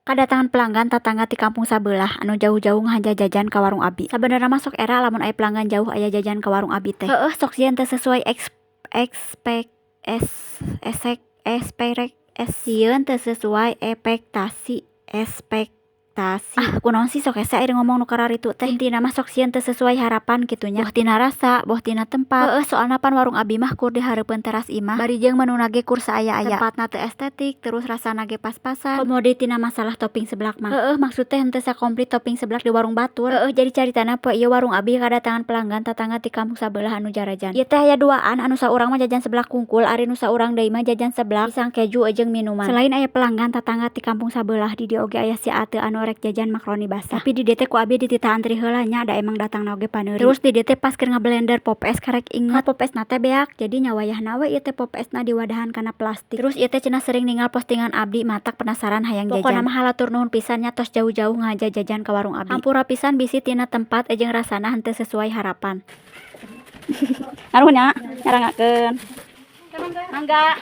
Kadatangan pelanggan tatangga ti kampung sabelah anu jauh-jauh ngahaja jajan ka warung abi. Sabenerna mah sok era lamun aya pelanggan jauh aya jajan ka warung abi teh. Heueuh sok sieun teu sesuai ekspek es esek esperek es sieun teu sesuai epektasi espektasi. Ah kunaon sih sok hese ari ngomong nu kararitu teh. Intina mah sok sieun teu sesuai harapan kitu nya. Boh tina rasa boh tina tempat. Heueuh soalna pan warung abi mah kur di hareupeun teras imah bari jeung menuna ge kur saaya-aya. Tempatna teu estetik terus rasana ge pas-pasan komo deui tina masalah topping seblak mah. Heueuh maksud teh henteu sakomplit topping seblak di warung batur. Heueuh jadi caritana poe ieu warung abi kadatangan pelanggan tatangga ti kampung sabelah anu jarajan. Ieu teh aya duaan, anu saurang mah jajan seblak hungkul, ari nu saurang deui mah jajan seblak pisang keju jeung minuman. Selain aya pelanggan tatangga ti kampung sabelah, di dieu oge aya si Ate anu rek jajan makaroni basah. Tapi di dieu teh ku abi dititah antri heula nya, da emang datangna oge paneuri. Terus di dieu teh pas keur ngablender pop es karek inget pop esna teh beak, jadi nya wayahna we ieu teh pop esna diwadahan kana plastik. Terus ieu teh cenah sering ningal postingan abdi, matak penasaran hayang jajan. Pokona mah hatur nuhun pisan nya tos jauh-jauh ngahaja jajan ka warung abi. Hampura pisan bisi tina tempat jeung rasana henteu sesuai harapan. Hatur nuhun nya, nyarangakeun. Mangga.